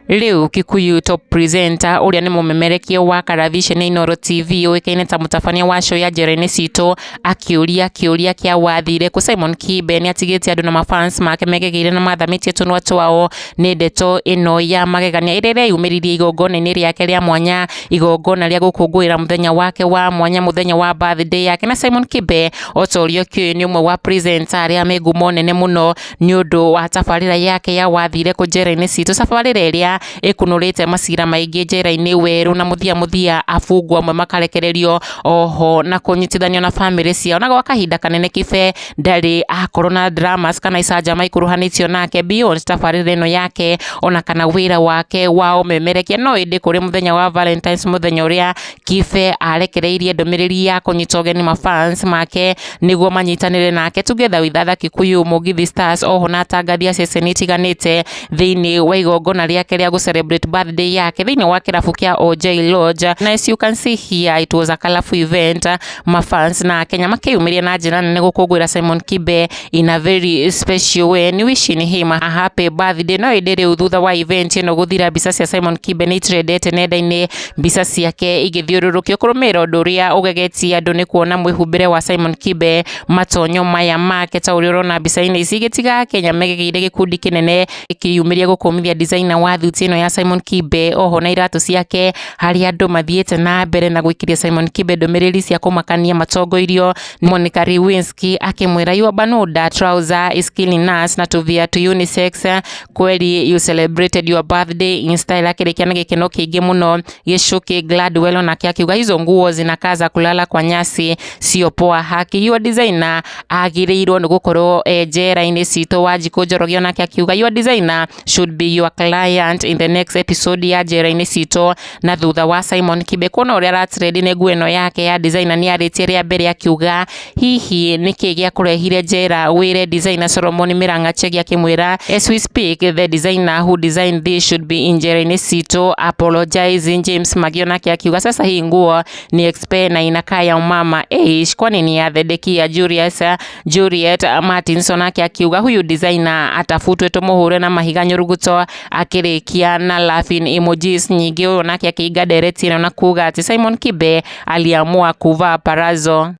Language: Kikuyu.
Rĩu Kikuyu top presenter ũrĩa nĩ mũmemerekia wa karaviceni Inooro TV ũĩkaine ta mũtabania wa show ya Njera-inĩ Citũ akĩũria kĩũria kĩa wathire kũ. Simon Kibe nĩ atigĩte andũ na mafans make megegeire na mathamĩtie tũnua twao nĩ ndeto ĩno ya magegania ĩrĩa ĩreyumĩririe igongona-inĩ rĩake rĩa mwanya, igongona rĩa gũkũngũĩra mũthenya wake wa mwanya, mũthenya wa birthday yake. Na Simon Kibe o ta ũrĩa ũkĩũĩ nĩ ũmwe wa presenter arĩa me ngumo nene mũno nĩ ũndũ wa tabarĩra yake ya wathire kũ Njera-inĩ Citũ, tabarĩra ĩrĩa ĩkunũrĩte macira maingĩ njera-inĩ werũ na mũthia mũthia abungwa amwe makarekererio oho na kũnyitithanio na bamĩrĩ ciao. Na gwa kahinda kanene Kibe ndarĩ akorwo na dramas kana icanjama ikuruhanĩtio nake beyond tabarĩra ĩno yake ona kana wĩra wake wa ũmemerekia. No ĩndĩ kũrĩ mũthenya wa Valentines, mũthenya ũrĩa Kibe arekereirie ndũmĩrĩri ya kũnyita ũgeni mafans make nĩguo manyitanĩre nake together with other Kikuyu Mugithi Stars oho na atangathi a ceceni itiganĩte thĩinĩ wa igongona rĩake rĩa gũ celebrate birthday yake thĩinĩ wa kĩrabu kĩa OJ Lodge. Na as you can see here, it was a colorful event, mafans na Kenya makĩyumĩria na njĩra nene gũkũngũĩra Simon Kibe in a very special way, ni wishing him a happy birthday. No ĩndĩ rĩu thutha wa event ĩno gũthira, mbica cia Simon Kibe nĩ itrendete nenda-inĩ, mbica ciake igĩthiũrũrũkio. Kũrũmĩrĩra ũndũ ũrĩa ũgegetie andũ nĩ kuona mwĩhumbĩre wa Simon Kibe, matonyo maya make ta ũrĩa ũrona mbica-inĩ ici, igĩtiga Kenya megegeire, gĩkundi kĩnene gĩkĩyumĩria gũkũmithia designer wa thuti ĩno ya Simon Kibe oho na iratũ ciake, harĩa andũ mathiĩte na mbere na gũikĩria Simon Kibe ndũmĩrĩri cia kũmakania matongoirio Monica Lewinsky akĩmwĩra, "Your Bermuda trouser is killing us" na tũviatu unisex, "Kweli you celebrated your birthday in style", akĩrĩkia na gĩkeno kĩingĩ mũno. Gĩcuki Gladwell onake akiuga, "Hizo nguo zinakaa za kulala kwa nyasi, sio poa, haki your designer agĩrĩirwo nĩ gũkorwo e njera-inĩ citũ." Wanjikũ Njoroge onake akiuga, "Your designer should be your client in the next episode ya Njera-inĩ Citũ." Na thutha wa Simon Kibe kuona ũrĩa aratrend nĩ nguo ĩno yake ya designer, nĩ arĩtie rĩa mbere akiuga, "Hihi nĩkĩ gĩakũrehire njera wĩre designer Solomon Mĩrang'a Chege?" Akĩmwĩra, "As we speak, the designer who designed this should be in Njera-inĩ Citũ apologizing." James Magio nake akiuga, "Sasa hii nguo ni expe na inakaa ya mama. Eish, kwani ni ya Thedekia?" Julius Juliet Martinson nake akiuga, "Huyu designer atafutwe tumuhure na mahiga nyuruguto", akĩrĩkia na laughing emojis nyingĩ. Ũyũ nake akĩinga ndereti ĩno na kuga atĩ Simon Kibe aliamua kuvaa palazzo.